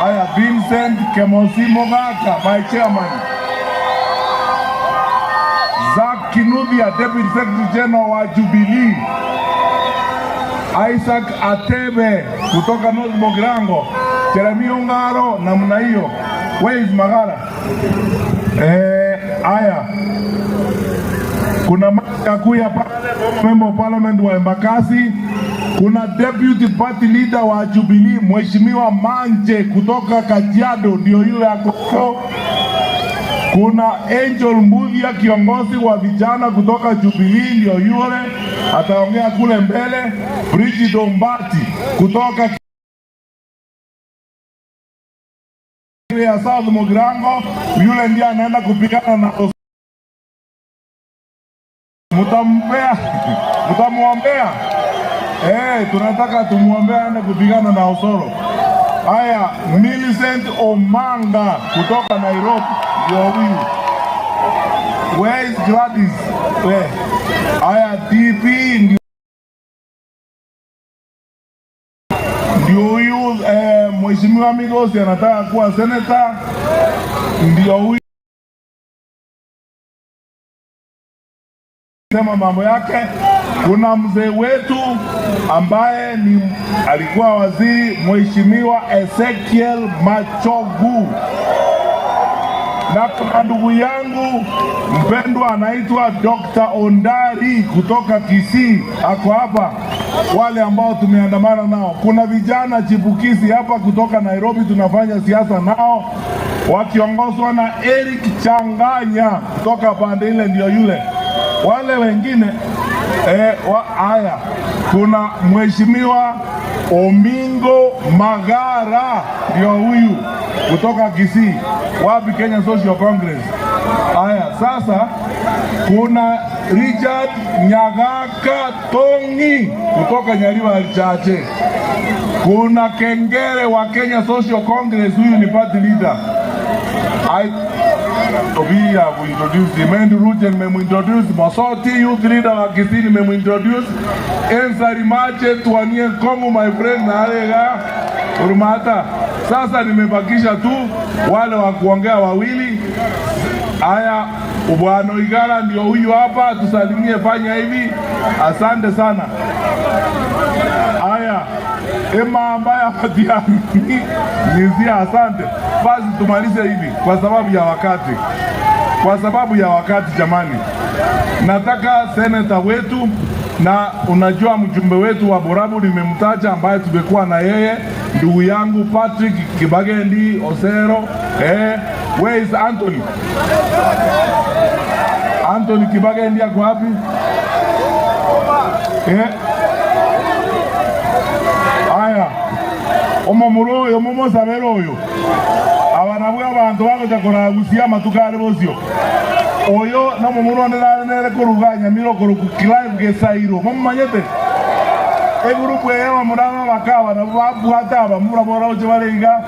Haya, Vincent Kemosi Mogaka, my chairman. Zack Kinuthia, Deputy Secretary General wa Jubilee. Isaac Atebe kutoka North Mugirango. Jeremy Ongaro namna hiyo. Where is Magara? Haya. Kuna Kakuya pale, Member of Parliament wa Embakasi. Kuna Deputy Party Leader wa Jubilee Mheshimiwa Manje kutoka Kajiado, ndio yule ako. Kuna Angel Mbuthia, kiongozi wa vijana kutoka Jubilee, ndio yule ataongea kule mbele. Bridget Ombati kutoka ya South Mugirango, yule ndiye anaenda kupigana na mtampea, mtamuombea. Tunataka tumuombea aende kupigana na Osoro. Haya, Millicent Omanga kutoka Nairobi ndio huyu. Where is Gladys? Where? Haya, DP ndio huyu, Mheshimiwa Migosi anataka kuwa senator, ndio huyu sema mambo yake. Kuna mzee wetu ambaye ni alikuwa waziri, Mheshimiwa Ezekiel Machogu, na kuna ndugu yangu mpendwa anaitwa Dr. Ondari kutoka Kisii, ako hapa. Wale ambao tumeandamana nao, kuna vijana chipukizi hapa kutoka Nairobi, tunafanya siasa nao wakiongozwa na Eric Changanya kutoka pande ile, ndio yule. Wale wengine haya, kuna Mheshimiwa Omingo Magara ndio huyu kutoka Kisii, wapi Kenya Social Congress. Haya, sasa Kuna Richard Nyagaka Tongi kutoka Nyaribari Chache. Kuna Kengere wa Kenya Social Congress, huyu ni party leader. We have introduced him. Andrew Ruche nimemuintroduce, Mosoti youth leader wa Kisii nimemuintroduce, Ensari Mache Tuanie Kongo my friend na Alega Urumata. Sasa nimebakisha tu wale wa kuongea wawili. Haya, Bwana Igara ndio huyu hapa, tusalimie, fanya hivi. Asante sana. Haya, Emma ambaye Matiang'i nizia, asante. Basi tumalize hivi kwa sababu ya wakati, kwa sababu ya wakati jamani. Nataka seneta wetu na unajua mjumbe wetu wa Borabu nimemtaja, ambaye tumekuwa na yeye, ndugu yangu Patrick Kibagendi Osero. Where is Anthony? Anthony Kibagendi ako wapi? Aya, omomuro oyo momosabere oyo aba nabwo abanto bagocha koragusia amatuko are bosio oyo nomomuro onde nare nere koruga Nyamira okoroku Clive Gesairo momomanyete egurupu eye bamuraba bakaba nabo babwate aba murabora oche bare iga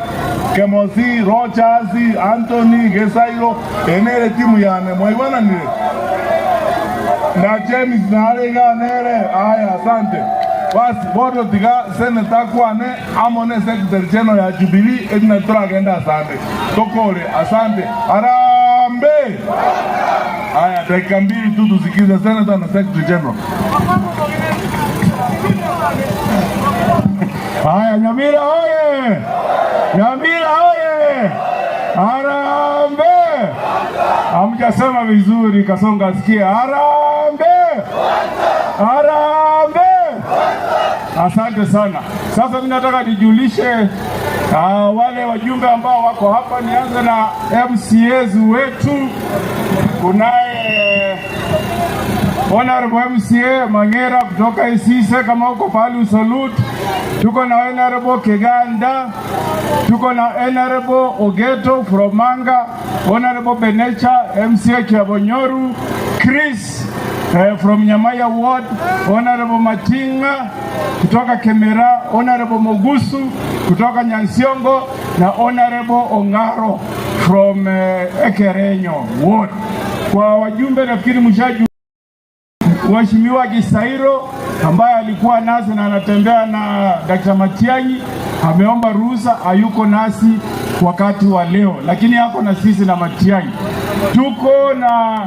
Kemosi Rochas Anthony Gesairo enere timu yane mwaigwananire na James nare iga nere. Aya, asante. Basi bodo tiga seneta kwane amone secretary general ya Jubilee edina turagenda. Asante, tokore, asante. Harambee. Haya, dakika 2 tu tusikize senator na secretary general.
Haya, Nyamira oye! Nyamira oye! Harambee! Hamjasema vizuri, Kasonga asikie. Harambee! Harambee! Asante sana. Sasa mimi nataka nijulishe wale wajumbe ambao wako hapa. Nianze na MCAs wetu. Kunaye Honorable MCA Mangera kutoka Isise, kama uko pahali usalute. Tuko na Honorable Keganda, tuko na Honorable Ogeto from Manga, Honorable Benecha MCA Kiabonyoru, Chris from Nyamaya Ward, Honorable Matinga kutoka Kemera, Honorable Mogusu kutoka Nyansiongo na Honorable Ongaro from Ekerenyo Ward. Kwa wajumbe nafikiri mshaju Mheshimiwa Gisairo ambaye alikuwa nasi na anatembea na Dr. Matiang'i ameomba ruhusa, hayuko nasi wakati wa leo, lakini ako na sisi na Matiang'i. Tuko na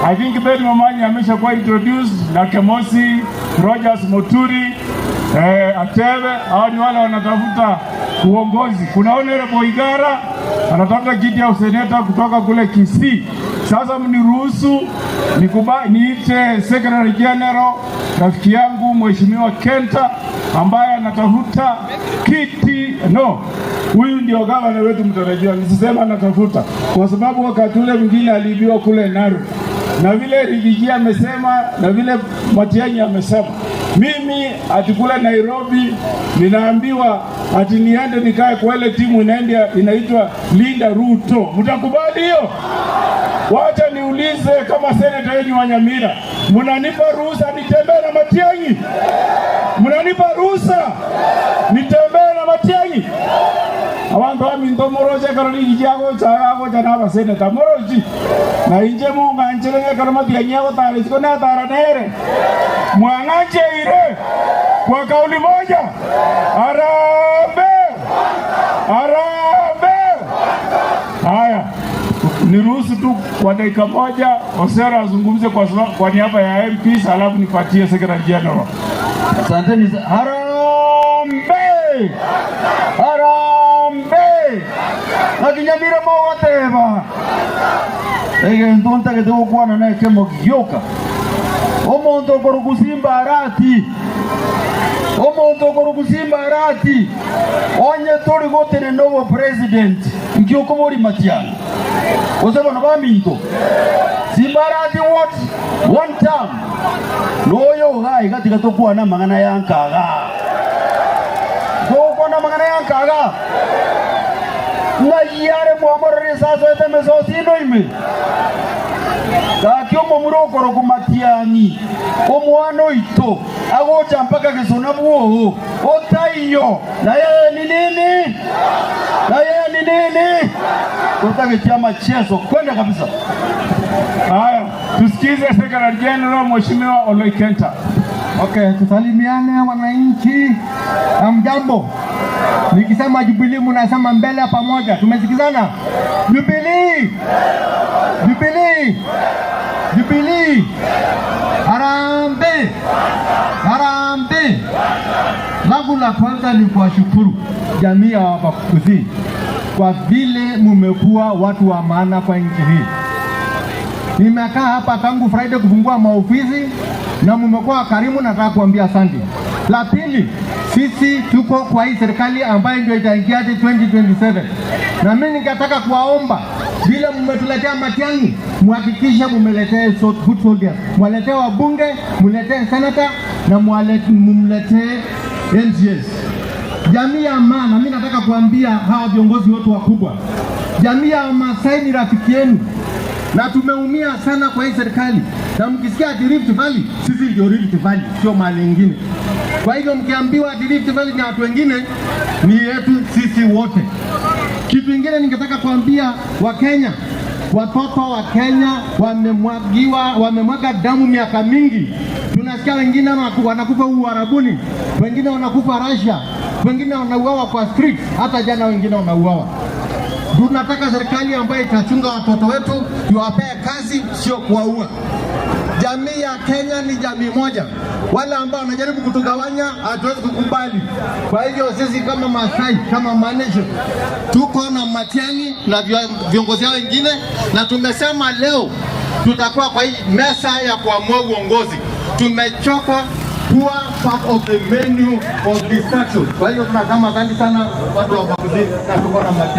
I think Ben Momanyi ameshakuwa introduced na Kemosi Rogers Moturi Atebe. Hao ni wale wanatafuta uongozi. Kuna Honorable Igara anatafuta kiti ya useneta kutoka kule Kisii. Sasa mniruhusu niite Secretary General rafiki yangu Mheshimiwa Kenta ambaye anatafuta kiti no, huyu ndio gavana wetu mtarajiwa. Nisisema anatafuta kwa sababu wakati ule mwingine aliibiwa kule Narok, na vile Riggy G amesema na vile Matiang'i amesema, mimi ati kule Nairobi ninaambiwa ati niende nikae kwa ile timu inaenda inaitwa Linda Ruto. Mtakubali hiyo? Wacha niulize kama seneta yenu wa Nyamira, mnanipa ruhusa nitembee na Matiang'i? Mnanipa ruhusa nitembee na Matiang'i? Abantu baminto moroche karo Riggy G agocha agocha na abaseneta morochi na inche mung'anchire ng'ekero Matiang'i agotara isiko natara nere mwang'ancheire kwa kauli moja, harambee, harambee. Haya, niruhusu tu kwa dakika moja Osera azungumze kwa niaba ya MPs, alafu nipatie Secretary General.
Asanteni. Harambee! Harambee! Nakinyamira mogoteba egento ntagete gokwana na ekemo gioka omonto okorugusimba arati omonto okorugusimba arati onye tori gotene nobo president nkiokobori Matiang'i gose bono baminto Simba Arati what one term noyo gai gatiga tokwana mang'ana ya nkaga tokwana mang'ana ya nkaga ng'ai yare mwamorore sasoete mesosi ino ime. Gaki omomura okoroku Matiang'i omwana oito agocha mpaka gesona bwogo otaiyo na yeye ni nini? Na yeye ni nini? Tutaka machezo kwenda kabisa.
Haya, tusikize Secretary General Mheshimiwa Oloikenta.
Okay, tusalimiane wananchi. Hamjambo. Nikisema Jubilee mnasema mbele pamoja. Tumesikizana? Jubilee! Jubilee! Jubilee! Harambee! Harambee! Langu la kwanza ni kuwashukuru jamii ya Wabakisii kwa vile mumekuwa watu wa maana kwa nchi hii. Nimekaa hapa tangu Friday kufungua maofisi na mumekuwa karimu, nataka kuambia asante. La pili, sisi tuko kwa hii serikali ambayo ndio itaingia hadi 2027 na mimi ningetaka kuwaomba vile mmetuletea Matiang'i, muhakikishe mumeletea good soldiers, mwaletee wabunge, muletee senator na mumletee MCAs. Jamii ya Maa, na mimi nataka kuambia hawa viongozi wetu wakubwa, jamii ya Masai ni rafiki yenu na tumeumia sana kwa hii serikali, na mkisikia ati Rift Valley, sisi ndio Rift Valley, sio mahali ingine. Kwa hivyo mkiambiwa ati Rift Valley ni watu wengine, ni yetu sisi wote. Kitu ingine ningetaka kuambia Wakenya, watoto wa Kenya wamemwagiwa, wamemwaga damu miaka mingi. Tunasikia wengine wanakufa Uarabuni, wengine wanakufa Russia, wengine wanauawa kwa street, hata jana wengine wanauawa. Tunataka serikali ambayo itachunga watoto wetu, iwapee kazi, sio kuwaua. Jamii ya Kenya ni jamii moja. Wale ambao wanajaribu kutugawanya hatuwezi kukubali. Kwa hivyo sisi kama Masai, kama manager, tuko na Matiang'i na viongozi hao wengine, na tumesema leo tutakuwa kwa hii meza ya kuamua uongozi. Tumechoka kuwa part of the menu of destruction. Kwa hiyo tunasema asante sana watu wa Bakisii na tuko na Matiang'i.